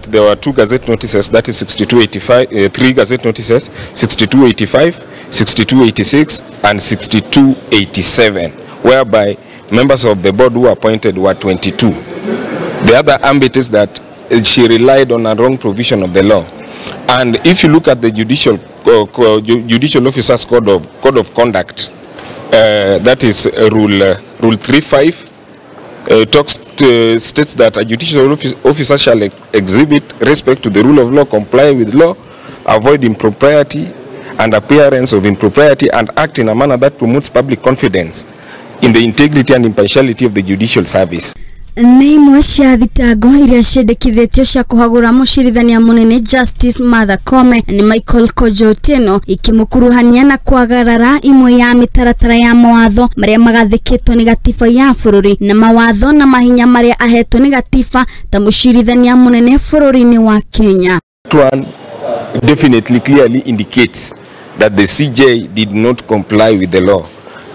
There were two gazette notices, that is 6285, three gazette notices, 6285, 6286 and 6287, whereby members of the board who were appointed were 22. The other ambit is that she relied on a wrong provision of the law. And if you look at the Judicial Officers Code of Conduct, that is Rule 35, states that a judicial officer shall exhibit respect to the rule of law, comply with law, avoid impropriety and appearance of impropriety, and act in a manner that promotes public confidence in the integrity and impartiality of the judicial service. Nĩ imwe cia thitango iria ciendekithĩtio cia kũhagũra mũcirithania mũnene Justice Martha Koome nĩ Michael Kojo Otieno ikĩmũkuruhania na kwagarara imwe ya mĩtaratara ya mawatho marĩa magathĩkĩtwo nĩ gatiba ya bũrũri na mawatho na mahinya marĩa ahetwo nĩ gatiba ta mũcirithania mũnene bũrũri-inĩ wa Kenya. One definitely clearly indicates that the CJ did not comply with the law.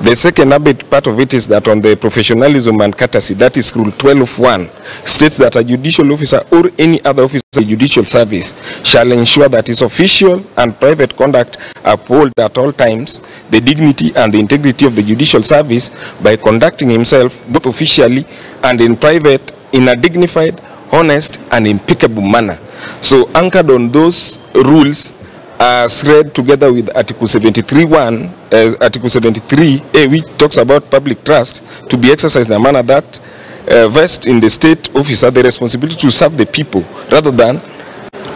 The second part of it is that on the professionalism and courtesy, that is Rule 12.1, states that a judicial officer or any other officer of the judicial service shall ensure that his official and private conduct uphold at all times the dignity and the integrity of the judicial service by conducting himself both officially and in private in a dignified, honest and impeccable manner. So anchored on those rules, as read together with Article 73.1, Article 73A, which talks about public trust to be exercised in a manner that vests in the state officer the responsibility to serve the people rather than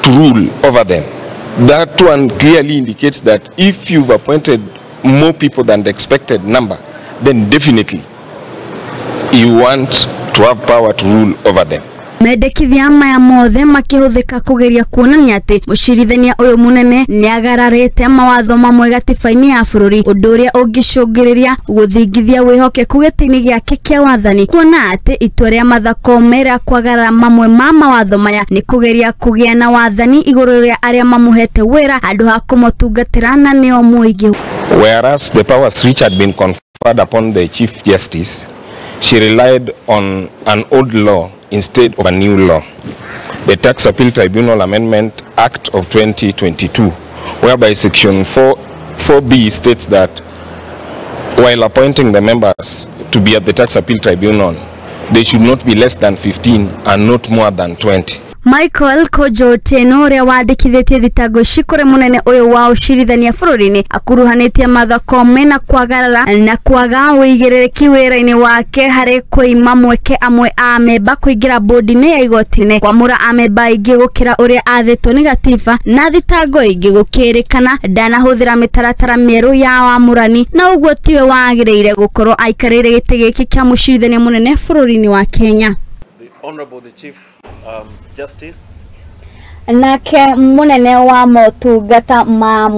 to rule over them. That one clearly indicates that if you've appointed more people than the expected number, then definitely you want to have power to rule over them. Mendekithia maya mothe makĩhũthĩka kũgeria kuonania atĩ mũcirithania ũyũ mũnene nĩagararĩte mawatho mamwe gatiba-inĩ ya bũrũri, ũndũ ũrĩa ũngĩcũngĩrĩria gũthingithia wĩhokeku gĩtĩ-inĩ gĩake kĩa wathani, kuona atĩ itua rĩa Martha Koome rĩa kwagarara mamwe ma mawatho maya nĩ kũgeria kũgĩa na wathani igũrũ rĩa arĩa mamũhete wĩra handũ ha kũmũtungatĩra na nĩo mũingĩ. Whereas the powers which had been conferred upon the Chief Justice, she relied on an old law instead of a new law, the Tax Appeal Tribunal Amendment Act of 2022, whereby Section 4B states that while appointing the members to be at the Tax Appeal Tribunal, they should not be less than 15 and not more than 20. Michael Kojo Otieno ũrĩa wandĩkithĩtie thitango ici kũrĩ mũnene ũyũ wa ũcirithania bũrũri-inĩ akuruhanĩtie Martha Koome na kwagarara na kwaga ũigĩrĩrĩki wĩra-inĩ wake harĩ kũima mweke amwe a amemba kũingĩra bodi-inĩ ya igoti-inĩ, kwamũra amemba aingĩ gũkĩra ũrĩa athĩtwo nĩ gatiba, na thitango ingĩ gũkĩrĩkana ndanahũthĩra mĩtaratara mĩerũ ya wamũrani, na ũguo tiwe wagĩrĩire gũkorwo aikarĩire gĩtĩ gĩkĩ kĩa mũcirithania mũnene bũrũri-inĩ wa Kenya. Honorable the Chief Justice nake munene wa motungata ma